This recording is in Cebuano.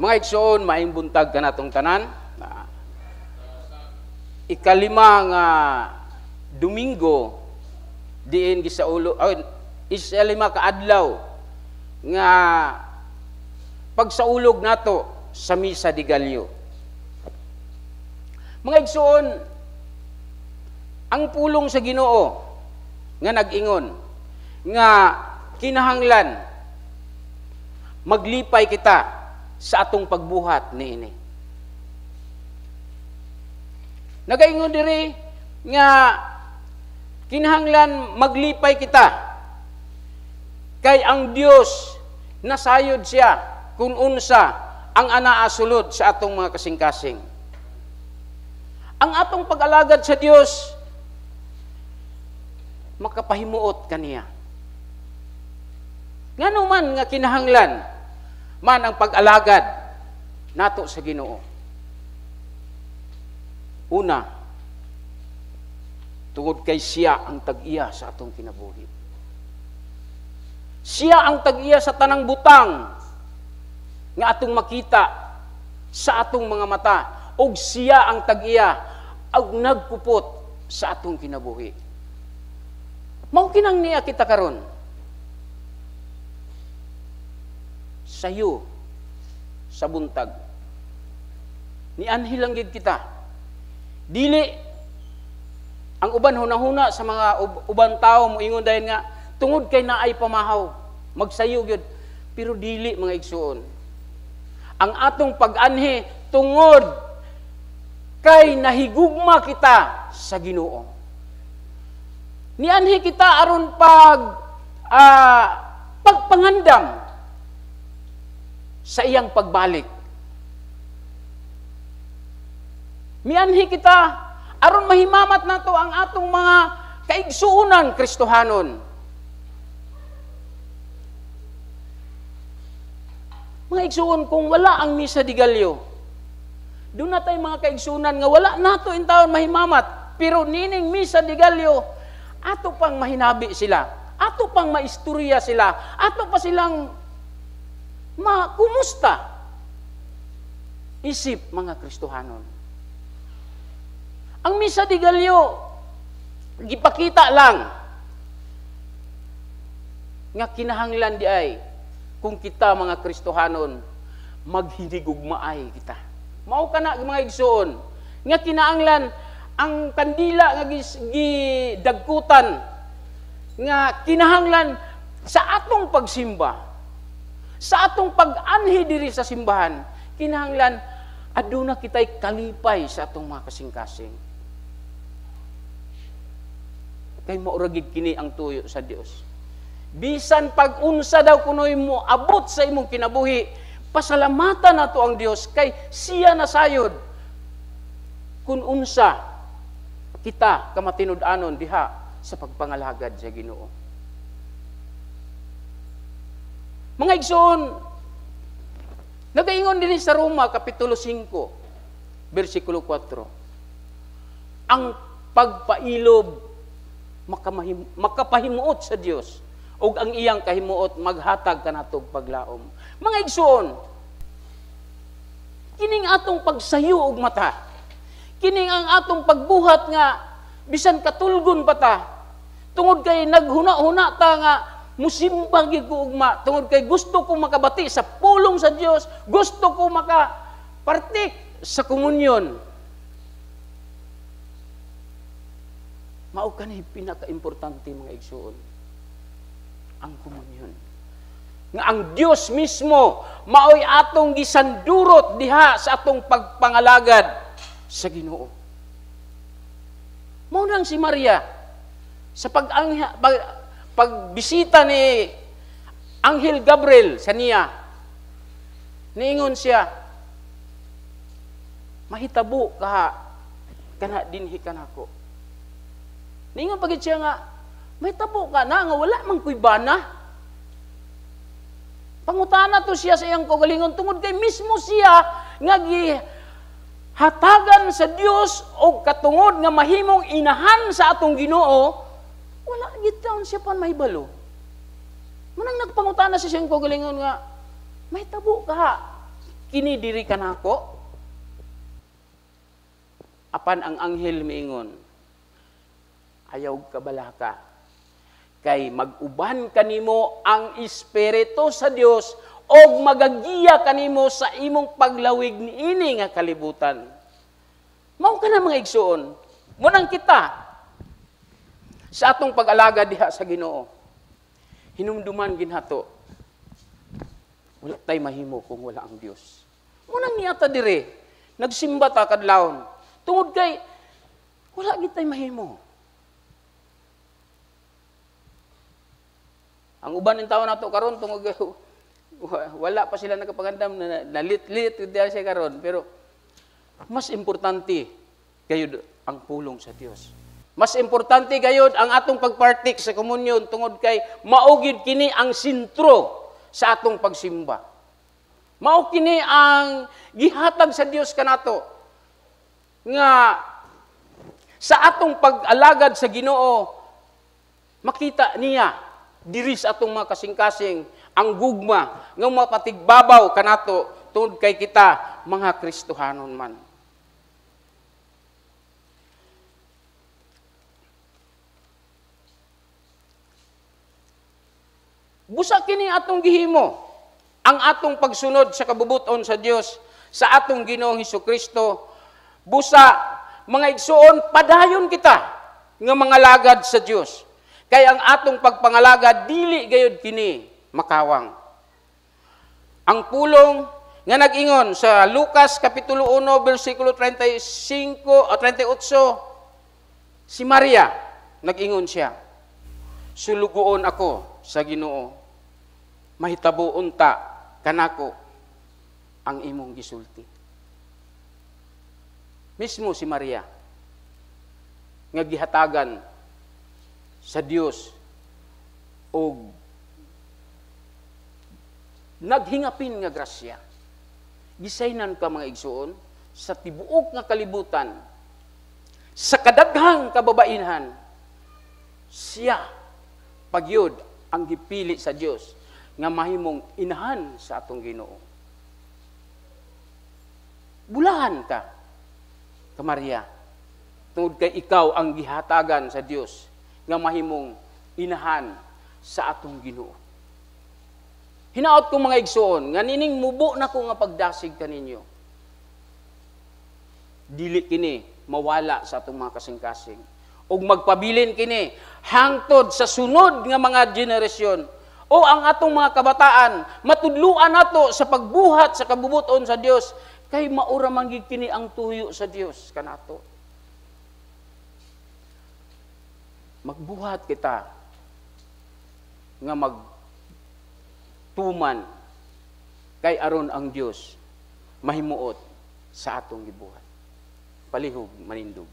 Mga igsoon, maayong buntag kanatong tanan. Ikalima nga Domingo diin gisaulo, oh, ikalima ka adlaw nga pagsaulog nato sa Misa de Gallo. Mga igsoon, ang pulong sa Ginoo nga nag-ingon nga kinahanglan maglipay kita sa atong pagbuhat niini. Nagaingon diri nga kinahanglan maglipay kita kay ang Dios nasayod siya kung unsa ang anaa sulod sa atong mga kasing-kasing. Ang atong pag-alagad sa Dios makapahimuot kaniya. Ngano man nga kinahanglan man ang pag-alagad nato sa Ginoo? Una, tungod kay siya ang tag-iya sa atong kinabuhi. Siya ang tag-iya sa tanang butang nga atong makita sa atong mga mata, og siya ang tag-iya og nagpupot sa atong kinabuhi. Mao kinang niya kita karon. Sayo sa buntag. Nianhi lang gid kita. Dili ang uban hunahuna sa mga uban tao moingon dayon nga tungod kay naay pamahaw, magsayo gyud. Pero dili, mga igsuon. Ang atong pag-anhi tungod kay nahigugma kita sa Ginoo. Nianhi kita aron pagpangandam sa iyang pagbalik. Mianhi kita aron mahimamat nato ang atong mga kaigsuonan Kristohanon. Mga igsuon, kung wala ang Misa de Gallo, doon na tayo mga kaigsuonan nga wala nato in taon mahimamat, pero nining Misa de Gallo, ato pang mahinabi sila, ato pang maistorya sila, ato pa silang makumusta isip mga Kristohanon. Ang Misa de Gallo, gipakita lang nga kinahanglan di ay kung kita mga Kristohanon maghinigugmaay kita. Mao kana mga igsoon nga kinahanglan ang kandila nga gidagkutan nga kinahanglan sa atong pagsimba, sa atong pag-anhi diri sa simbahan, kinahanglan aduna kita'y kalipay sa atong mga kasing-kasing. Kay mauragid kini ang tuyo sa Dios. Bisan pag-unsa daw kunoy mo abot sa imong kinabuhi, pasalamatan nato ang Dios kay siya nasayod kun unsa kita kamatinud-anon diha sa pagpangalagad sa Ginoo. Mga igsoon, nagaingon din sa Roma kapitulo 5 bersikulo 4. Ang pagpailob makapahimuot sa Dios ug ang iyang kahimuot maghatag kanatog paglaom. Mga igsoon, kining atong pagsayo og mata, kining ang atong pagbuhat nga bisan katulgon pa ta, tungod kay naghuna-huna ta nga musimba gyud ko ugma, tungod kay gusto ko makabati sa pulong sa Dios, gusto ko makapartik sa komunyon. Mao kani pinakaimportante, mga igsoon, ang komunyon. Nga ang Dios mismo maoy atong gisandurot diha sa atong pagpangalagad sa Ginoo. Mao nang si Maria sa pagbisita ni Anghel Gabriel sa niya, niingon siya, mahitabo ka kana dinhi kanako. Niingon pagid siya nga mahitabo ka na nga wala man koy bana. Pangutana to siya sa iyang kaugalingon tungod kay mismo siya nga gihatagan sa Dios og katungod nga mahimong inahan sa atong Ginoo, wala gid taon siya pan mahibalo. Manang nagpangutana siya sa iyang kaugalingon nga mahitabo ka Kini diri kanako? Apan ang anghel miingon, ayaw kabalaka, kay mag-uban kanimo ang Espiritu sa Dios og magagiya kanimo sa imong paglawig niini nga kalibutan. Mao ka na mga igsuon, munang kita sa atong pag-alaga diha sa Ginoo. Hinumduman ginhato, wala tay mahimo kung wala ang Dios. Munang niyata dire, nagsimba ta kadlawon, tungod kay wala gid tay mahimo. Ang uban ng tao nato karon tungod kay wala pa sila nakapagandam, nalit-lit diha siya karon, pero mas importante gayud ang pulong sa Dios. Mas importante gayud ang atong pagpartik sa komunyon tungod kay mao gyud kini ang sentro sa atong pagsimba. Mao kini ang gihatag sa Dios kanato nga sa atong pag-alagad sa Ginoo makita niya diri sa atong mga kasing-kasing ang gugma nga mapatigbabaw kanato tungod kay kita mga Kristohanon man. Busa kini atong gihimo ang atong pagsunod sa kabubuton sa Dios sa atong Ginoong Hesukristo. Busa mga igsuon, padayon kita nga mga lagad sa Dios. Kay ang atong pagpangalagad dili gayud kini makawang. Ang pulong nga nag-ingon sa Lucas kapitulo 1 bersikulo 35 o 38, si Maria nag-ingon siya, sulugoon ako sa Ginoo, mahitabo unta kanako ang imong gisulti. Mismo si Maria nga gihatagan sa Dios og naghingapin nga grasya. Gisaynan ka mga igsuon sa tibuok nga kalibutan, sa kadaghang kababainhan, siya pagyud ang gipili sa Dios nga mahimong inahan sa atong Ginoo. Bulahan ka, ka Maria, tungod kay ikaw ang gihatagan sa Dios nga mahimong inahan sa atong Ginoo. Hinaot ko mga igsuon, nga nining mubo na ko nga pagdasig kaninyo. Dili kini mawala sa atong mga kasing-kasing. Og magpabilin kini hangtod sa sunod nga mga generasyon o ang atong mga kabataan, matudluan nato sa pagbuhat sa kabubuton sa Dios, kay maura man gid kini ang tuyo sa Dios kanato. Magbuhat kita nga magtuman kay aron ang Dios mahimuot sa atong gibuhat. Palihog manindog.